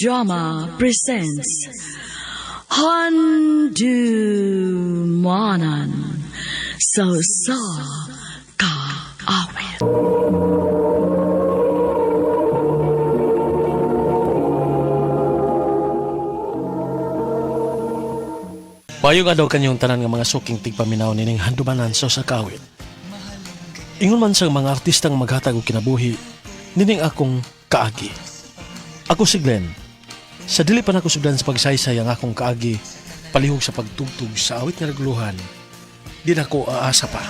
Drama presents Handumanan sa Usa Ka Awit. Payong adlaw kanyong tanan nga mga suking tigpaminaw nining handumanan sa usa ka awit. Ingon man sa mga artistang maghatag og kinabuhi nining akong kaagi. Ako si Glenn. Sa dili pa nako sugdan sa pagsaysay ang akong kaagi palihog sa pagtugtog sa awit nga regluhan, di na ko aasa pa.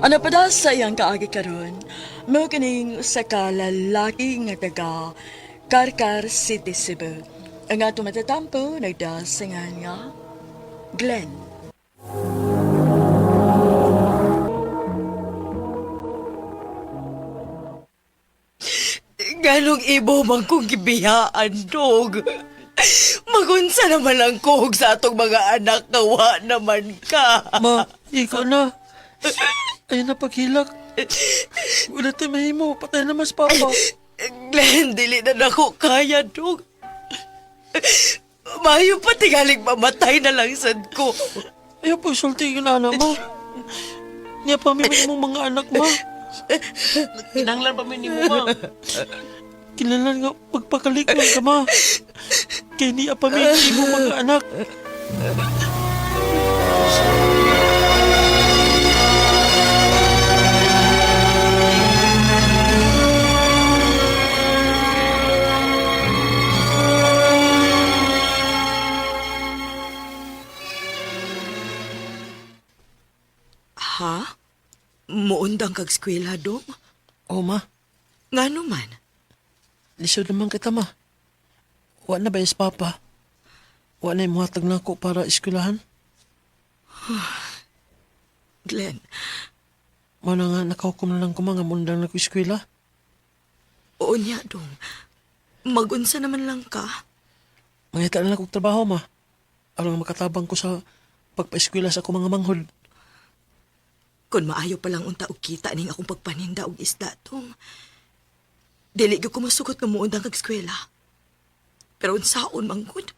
Ano pa daw sa iyang kaagi karon? Mao kining usa ka lalaki nga taga Carcar City, Cebu. Ang ato matatampo nagdasingan nga Glenn. Ganong ibo man kong gibiyaan, dog. Magunsa naman ang kuhog sa atong mga anak nga wa naman ka. Ma, ikaw na. Ay na paghilak. Wala tayo mahimo. Patay na mas papa. Glenn, dili na nako kaya, dog. Mayo pa tingaling mamatay na lang sad ko. Ayaw po isulti yung anak mo. Niya pa may mong mga anak mo. Kinahanglan pa mi nimo, ma. Kilalan nga pagpakalikon ka ma. Kaya niya pa may mong mga anak. Ha? Muundang kag eskwela, dong? Oh ma, Ngano man? lisod naman kita ma. Wa na ba is papa? Wa na imuhatag na ako para eskwelahan? Glenn, Mao na nga nakahukom na lang ko ma nga mundang na ko eskwela. oo niya, dong. Magunsa naman lang ka. Mangita na lang kog trabaho ma. Aron nga makatabang ko sa pagpa-eskwela sa akong mga manghod. Kung maayo pa lang unta og kita ning akong pagpaninda og isda tong. Dili gyud ko masugot nga muundang kag eskwela. Pero unsaon man gud?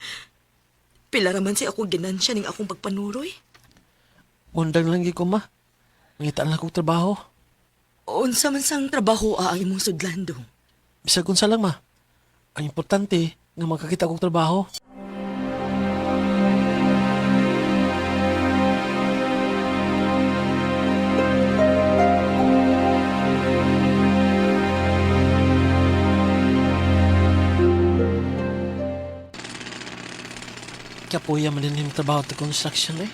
Pila ra man say ako ginansya ning akong pagpanuroy. Mundang lang gyud ko ma. Mangita na lang kog trabaho. Unsa man sang trabaho ang imong sudlan dong? Bisag unsa lang ma. Ang importante nga makakita kog trabaho. Kapuya man din yung trabaho sa construction eh.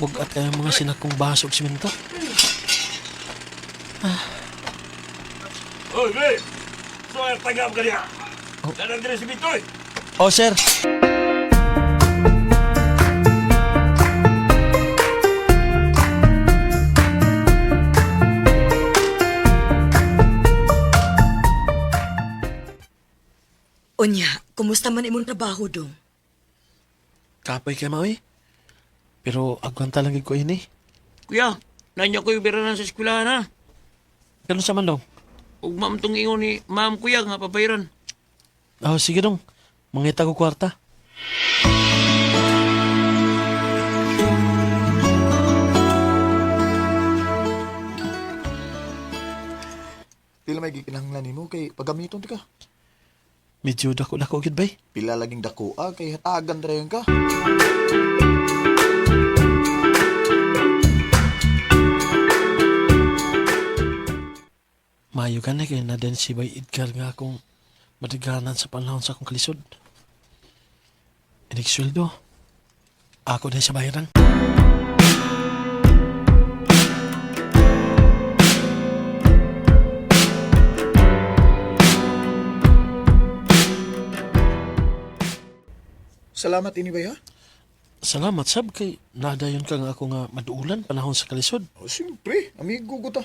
Bugat kayo mga sinakong baso ug simento. Oy, be! So, ay tagam ka niya. Danang dire si Bitoy. Oh, sir. Unya, kumusta man imong trabaho dong? Kapoy kay maoy. Pero agwanta lang gid ko ini. Kuya, nanya ko yung biranan sa eskwelahan ha. Ganun sa man dong. Ug ma'am tong ingon ni ma'am kuya nga pabayran. Oh, sige dong. Mangita ko kwarta. Pila may gikinahanglan nimo kay paggamiton ti ka. Medyo dako-dako gid bay. Pila laging dako ah, kay hatagan dayon ka. Maayo ka na kay na din si Bay Edgar nga akong madiganan sa panahon sa akong kalisod. Inig sweldo. Ako din sa bayaran. Salamat ini bay ha. Salamat sab kay nadayon ka nga ako nga maduulan panahon sa kalisod. Oh, siyempre, amigo ko ta.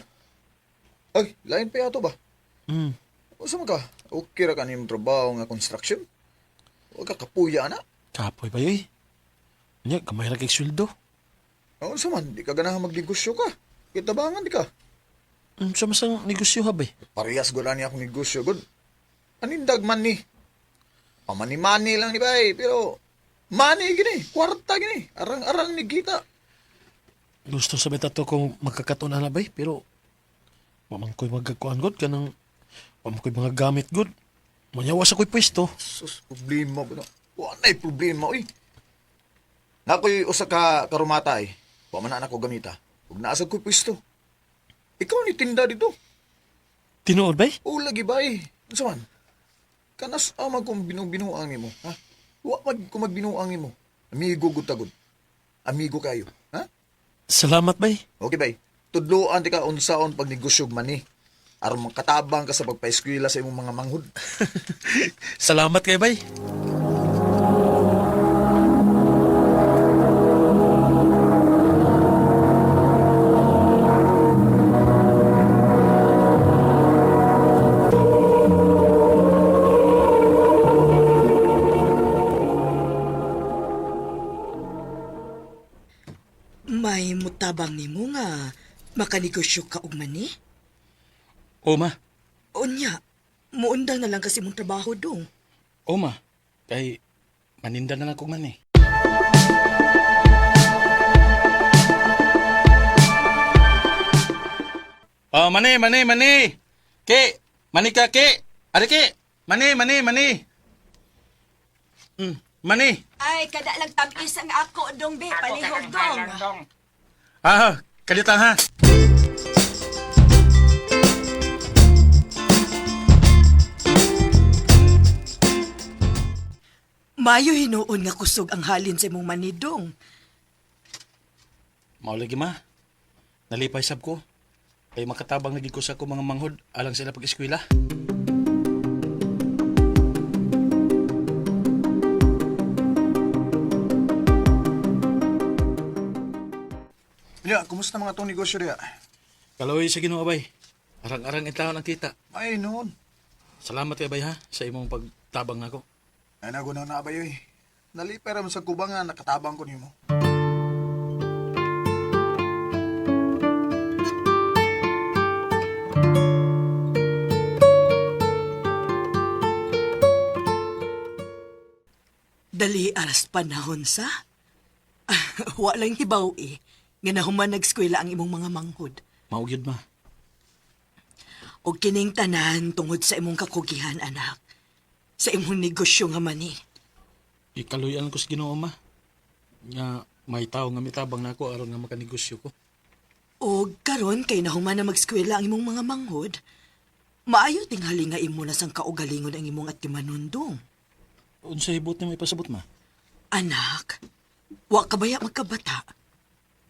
Ay, lain pa yato ba? Usa man ka? Okay ra ka nimong trabaho nga construction? Wa ka kapuya na. Kapoy ba yoy? Nya gamay ra kay sweldo. Unsa man, di ka ganahan magnegosyo ka. Kitabangan di ka. Unsa man sang negosyo ha bay? Parehas gud ani akong negosyo gud. Anindag man ni. Pamani-mani lang ni bay, pero money gini, kwarta gini, arang-arang ni kita. Gusto sa bitato kong magkakaton na bay, pero wa man ko'y magkakuan god kanang wa man ko'y mga gamit god. Manyawa sa ko'y pwesto. Sus, problema ba na? Wa na'y problema, uy. Nakoy usa ka karumata ay. Wa man na nako gamita. Ug naa sa ko'y pwesto. Ikaw ni tinda dito. Tinuod bay? O lagi bay. Unsa man? Kanas ama kong binuang nimo, ha? Wa mag kung magbinuang nimo. Amigo gud tagod. Amigo kayo, ha? Salamat bay. Okay bay. Tudloan ti ka unsaon pag negosyo og mani. Aron makatabang ka sa pagpaeskwela sa imong mga manghud. Salamat kay bay. May mutabang nimo nga makanegosyo ka og mani? O ma, Unya, muundang na lang kasi mong trabaho dong. o ma. Kay maninda na lang kog man eh. Oh, mani, mani, mani. Ki, mani ka ki. Ari ki. Mani, mani, mani. Mani. Ay, kada lang tamis ang ako dong be, palihog dong. Ah, kadita ha. Mayo hinuon nga kusog ang halin sa imong manidong. Mao lagi ma. Nalipay sab ko. Kay makatabang na gid ko sa ako mga manghod alang sila pag-eskwela. Nya, kumusta mga tong negosyo diya? Kaloy sa Ginoo bay. Arang-arang intaon ang kita. Ay noon. Salamat kay bay ha sa imong pagtabang nako. Ay nagunaw na ba yoy. Nalipay ra man sa kubang nga nakatabang ko nimo. Dali aras panahon sa. Wa lang hibaw eh. Nga nahuman nagskwela ang imong mga manghod. Mao gyud ma. O kining tanan tungod sa imong kakugihan, anak. Sa imong negosyo nga mani. Ikaluyan ko sa Ginoo ma. Nga may tawo nga mitabang nako aron nga makanegosyo ko. O karon kay nahuman na magskwela ang imong mga manghod, maayo tinghali nga imo na sang kaugalingon ang imong atimanundong. Unsa hibot nimo ipasabot ma? Anak, wa ka baya magkabata.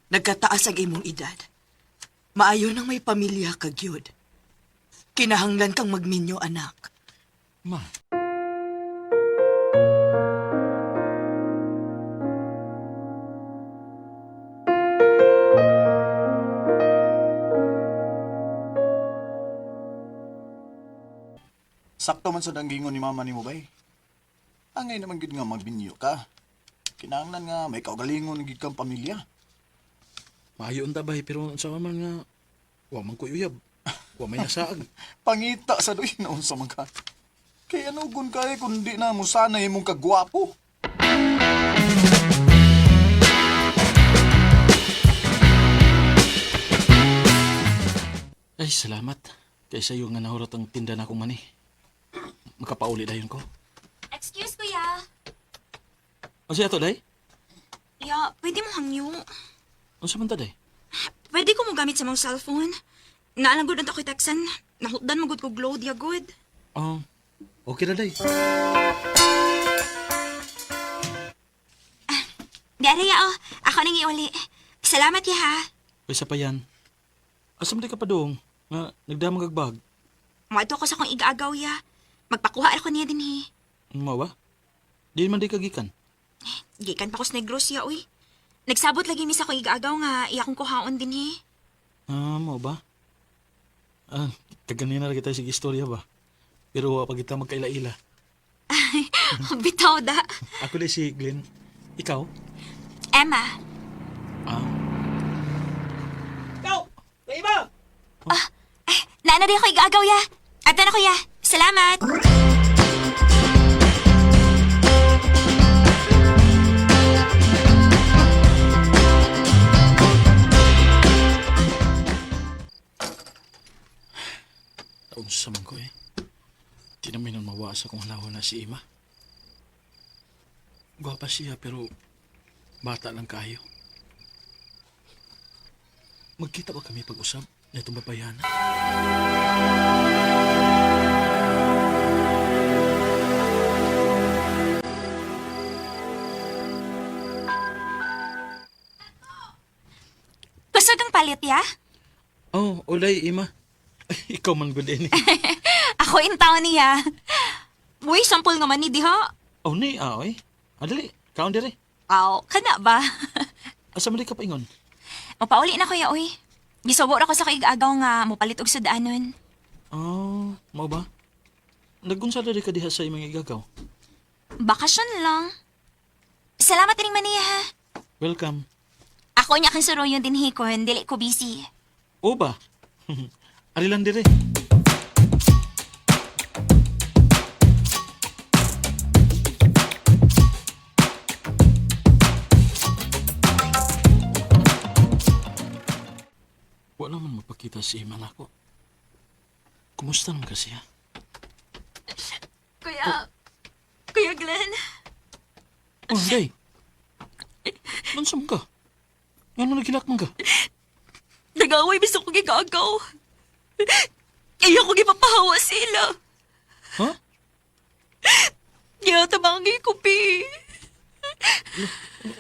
Nagkataas ang imong edad. Maayo nang may pamilya ka gyud. Kinahanglan kang magminyo, anak. Ma. Sakto man sa danggingon ni mama nimo bay. Angay naman gid nga magbinyo ka. Kinahanglan nga may kaugalingon gid kang pamilya. Maayo unta bay pero unsa man nga wa man ko uyab. Wa may nasaag. Pangita sa doy na unsa man ka. Kay ano gun kay kundi na mo sana imong kagwapo. Ay salamat. Kay sayo nga nahurot ang tinda na akong mani. Makapauli dayon ko. Excuse, kuya. Unsa ato day? Ya, pwede mo hangyo. Unsa man ta day? Pwede ko mo gamit sa mong cellphone. Naalang gud ako'y texan. Nahutdan mo gud ko glow diya good. Ah, okay na day. Dere ya oh, ako nang iuli. Salamat ya ha. Kaysa pa yan. Asa man di ka pa dong? Nga nagdamag kag bag. Moadto ko sa akong igaagaw ya. Magpakuha ako niya dinhi. Mao ba? Di man di ka gikan. Gikan pa ko sa Negros ya uy. Nagsabot lagi mi sa akong igaagaw nga iya akong kuhaon dinhi. Ah, mao ba? Ah, kaganina ra kita sige istorya ba? Pero wa pa kita magkaila-ila. Bitaw da. Ako di si Glenn. Ikaw? Emma. Ah, Ah, Naa na di ako igagaw ya. Ato na kuya. Salamat. Unsa man ko eh. Di namin ang mawa sa kung hanawon na si Ima. Gwapa siya pero bata lang kayo. Magkita ba kami pag-usap na itong babayana? Kusog ang palit ya. Oh, ulay Ima. Ay, ikaw man gud ini. Ako in taon niya. Uy, sampol nga man ni diha. Oh ni ah oy. Adali, kaon dire. Aw, kana ba? Asa man di ka paingon? Mapauli na kuya, uy. Gisubo ra ko sa kaigagaw nga mopalit og sudanon. Oh, mao ba? Nagunsa diri ka diha sa imong igagaw. Bakasyon lang. Salamat ring maniya ha. Welcome. Ako niya kang suruyon din hikon, dili ko busy. O ba? Ari lang dire. Wala man mapakita si Ima nako. Kumusta naman kasi ha? Kuya, Kuya Glenn. Oh, hindi. Nansam ka? Ngano nagilak man ka? Nag-away biso ko gigagaw. Iya ko gipapahawa sila. Ha? Kaya tabangi ko, pi.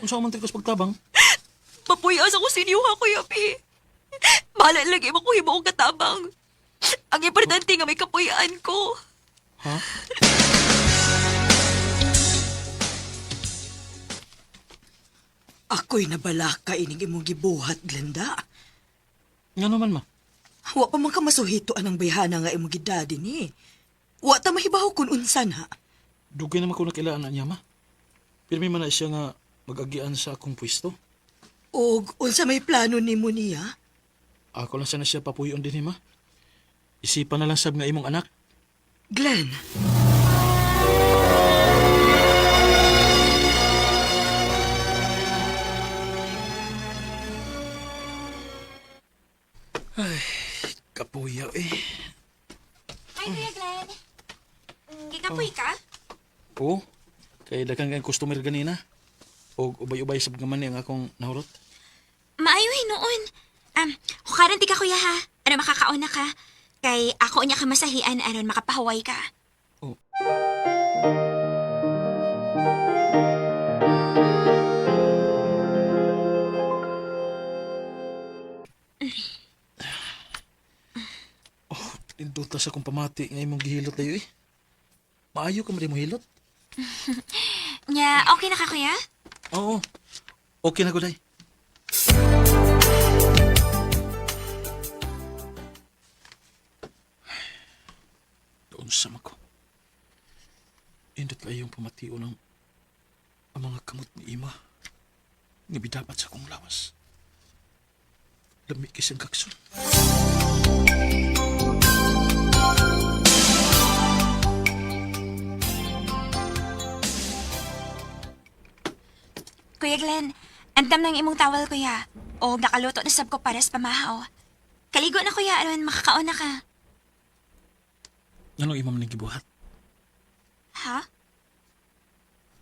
Unsa man tigos pagtabang? Mapuyas ako sa inyo, ha, Kuya Pi. Bahala lagi mo ko himuong katabang. Ang importante nga may kapuyaan ko. Ha? Ako'y nabalaka ining imong gibuhat, Glenda. Ngano man ma? Wa pa man ka masuhito anang bayhana nga imong gidadi ni. Wa ta mahibaw kun unsa na. Dugay naman ko nakilaan na niya, ma. Pirmi man na siya nga mag-agian sa akong pwesto. Og unsa may plano nimo niya? Ako lang sana siya papuyon din, ma. Isipan na lang sab nga imong anak. Glenn, Kapuyaw eh. Hi, Kuya Glenn. Gikapoy ka? Oo. Kay daghang kang customer ganina. Og ubay-ubay sab nga man ni ang akong nahurot. Maayo noon. Hukaran ti ka, Kuya, ha? Ano makakaon na ka? Kay ako niya ka masahian aron makapahuway ka. Oh. Oh, Induta sa akong pamati nga imong gihilot tayo eh. Maayo ka man mo hilot. Nya, okay na ka, Kuya? Oo. Okay na guday. Doon sa ko. Indot kayong pamatiyo ng ang mga kamot ni Ima. Nga bidapat sa akong lawas. Lami kisang kaksun. Kuya Glenn, andam ng imong tawal, Kuya. O nakaluto na sab ko para sa pamahaw. Kaligo na, Kuya, aron makakaon na ka. Anong imam ning gibuhat? Ha?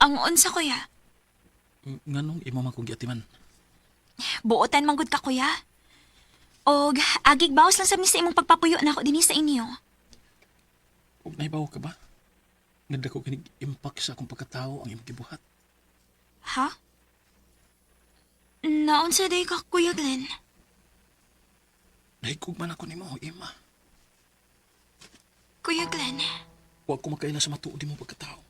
Ang unsa, Kuya? Nganong imam akong giatiman? Buotan manggod ka, Kuya. Og agig bawas lang sab ni sa imong pagpapuyo na ako dinhi sa inyo. Ug naibaw ka ba? Nga dako kinig impact sa akong pagkatao ang imong gibuhat. Ha? Naunsa day ka, Kuya Glenn? Nahigugman man ako nimo, Ima. Kuya Glenn, Wa ko makaila sa matuod mo pagkatao.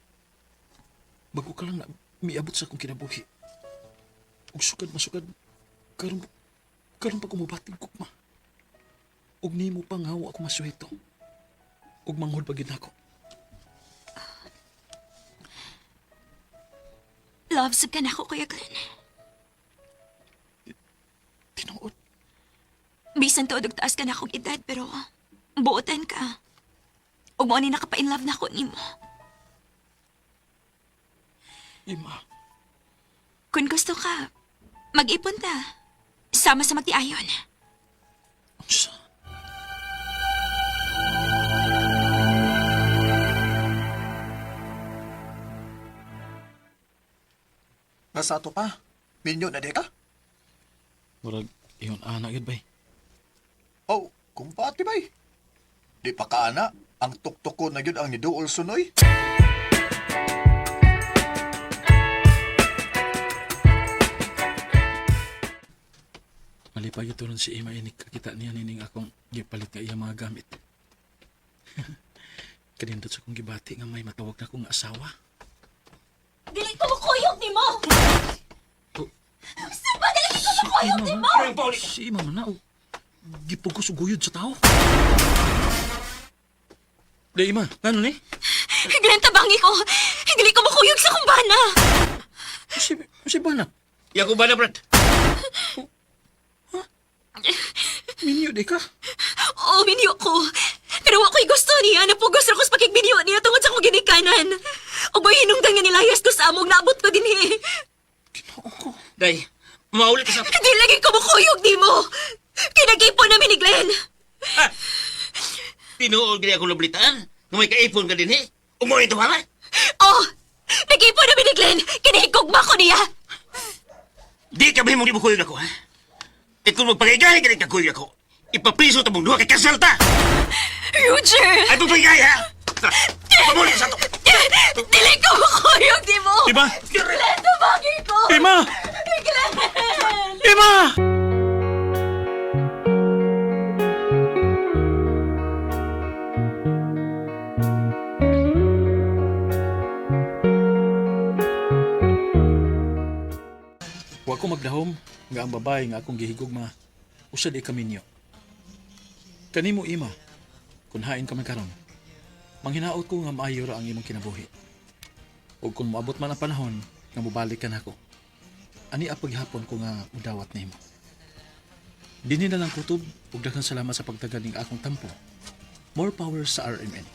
Bago ka lang na miabot sa akong kinabuhi. Ug sukad masukad karon karon pa kumubatig gugma. Ug nimo pa nga wa ako masuhito. Ug manghod pa gid nako. love sab ka na ako, Kuya Glenn. Tinuod. Bisan tuod og taas ka na akong edad, pero Buotan ka. Ug mao ni nakapa-inlove na ako nimo. Ima, Kung gusto ka, mag-ipon ta. Sama sa magtiayon. unsa? Nasa ato pa. Minyo na di ka? Murag, ingon ana gyud bay. Oh, kumpati bay. Di pa ka ana. Ang tuktok ko na yun ang niduol sunoy. Malipay ito ron si Ima inig kakita niya nining akong gipalit nga iya mga gamit. Kanindot sa kong gibati nga may matawag na kong asawa. Dili ko mukuyog nimo. Oh. Saba dili ko mukuyog nimo. Si Ima man na, oh. Gipugos og guyod sa tao. Di Ima, ngano ni? Glenn, tabangi ko. Dili ko mukuyog sa kumbana. Si ba na? Yaku ba na, Brad? Minyo di ka? Oo, minyo ko. Pero wa ko'y gusto niya. Napugos ra ko sa pakigminyo niya tungod sa akong ginikanan. Ug mo'y hinungdan nga nilayas ko sa among naabot ko dinhi. Ginoo ko. Day, maulit ka sa... Di lagi ko mukuyog nimo. Kinag-ipon namin ni Glenn. Ah! Tinuod gani akong nabalitaan. Nga may kaipon ka din, eh. Umuwi ito, ha? Oh, nag-ipon namin ni Glenn. Kinahigugma ko niya. Di ka mahimong ibukuyog ako, ha? At kung magpangigay ka rin kakuyog ako, ipapiso ta mong duha kay kasal ta! Roger! Ay, pagpangigay, ha? Tara, pamuli sa to! Dili ko mukuyog nimo. Ima! Glenn, tabagi ko. Ima! Glenn! Ima! Wa ko magdahom nga ang babae nga akong gihigugma usa di kaminyo. Kanimo ima, kun hain ka man karon. Manghinaot ko nga maayo ra ang imong kinabuhi. Ug kung moabot man ang panahon nga mobalik ka nako. Ani ang paghapon ko nga mudawat nimo. Dinhi na lang kutob ug daghang salamat sa pagtagan ning akong tampo. More power sa RMN.